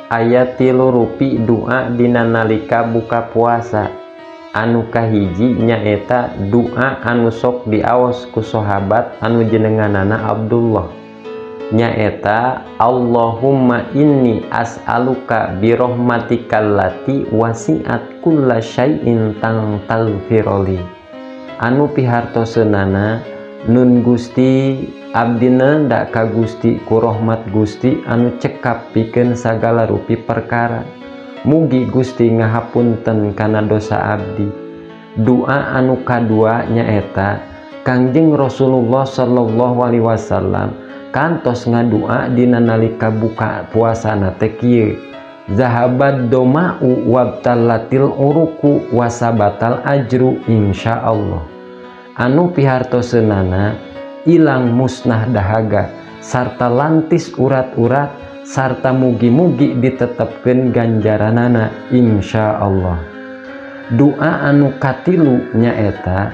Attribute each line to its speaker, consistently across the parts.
Speaker 1: Aya tilu rupi doa dina nalika buka puasa. Anu kahiji nyaeta doa anu sok diaos ku sahabat anu jenenganana Abdullah, nyaeta Allahumma inni as'aluka birahmatikal lati wasi'at kulla syai'in tang taghfirli. Anu pihartoseunana nun Gusti abdi nanda ka Gusti ku rahmat Gusti anu cekap pikeun sagala rupi perkara. Mugi Gusti ngahapunten kana dosa abdi. Doa anu kadua nyaeta Kangjeng Rasulullah sallallahu alaihi wasallam kantos ngadua dina nalika buka puasana teh kieu: zahabad doma'u wabtalatil uruku wasabatal ajru insyaallah. Anu pihartoseunana ilang musnah dahaga sarta lantis urat-urat sarta mugi-mugi ditetepkeun ganjaranana insyaallah. Doa anu katilu nyaeta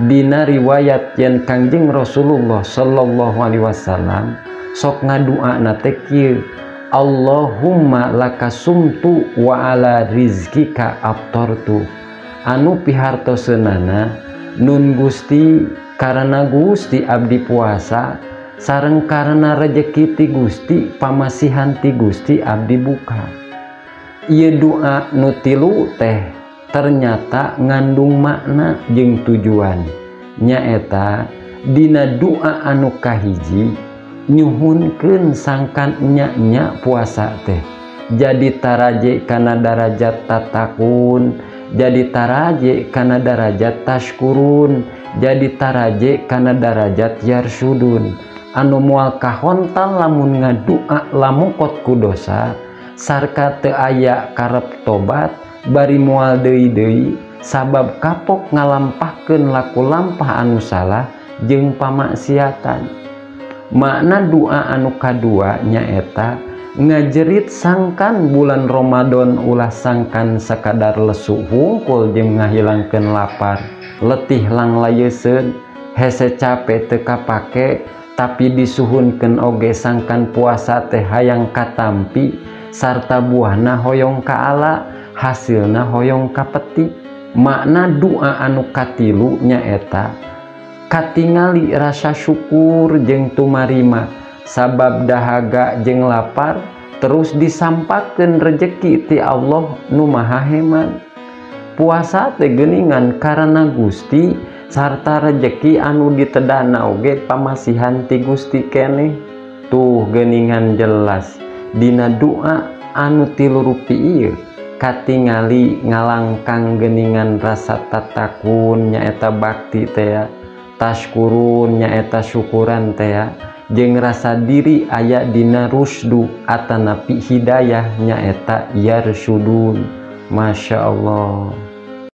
Speaker 1: dina riwayat yen Kangjeng Rasulullah sallallahu alaihi wasallam sok ngaduana teh kieu: Allahumma lakasumtu wa ala rizkika aftartu. Anu pihartoseunana nun Gusti karena Gusti abdi puasa sareng karena rejeki ti Gusti pamasihan ti Gusti abdi buka. Ieu doa nu tilu teh ternyata ngandung makna jeung tujuan, nyaeta dina doa anu kahiji nyuhunkeun sangkan nya-nya puasa teh jadi taraje kana darajat tatakun, jadi taraje kana darajat tashkurun, jadi taraje kana darajat yarsudun. Anu moal kahontal lamun ngadua lamukot ku dosa sarka teu aya karep tobat bari moal deui-deui sabab kapok ngalampahkeun laku lampah anu salah jeung pamaksiatan. Makna doa anu kadua nyaeta ngajerit sangkan bulan Ramadan ulah sangkan sakadar lesu hungkul jeung ngahilangkeun lapar, letih langlayeseun, hese capek teu kapake, tapi disuhunkeun oge sangkan puasa teh hayang katampi sarta buahna hoyong ka ala, hasilna hoyong kapetik. Makna doa anu katilu nyaeta katingali rasa syukur jeung tumarima sabab dahaga jeung lapar terus disampakeun rejeki ti Allah nu maha heman. Puasa teh geuningan karena Gusti sarta rejeki anu ditedana oge pamasihan ti Gusti keneh. Tuh geuningan jelas dina doa anu tilu rupi ieu katingali ngalangkang geuningan rasa tatakun nyaeta bakti teh, tashkurun nyaeta syukuran teh, jeung rasa diri aya dina rusdu atanapi hidayah nyaeta yarsudun. Masya Allah.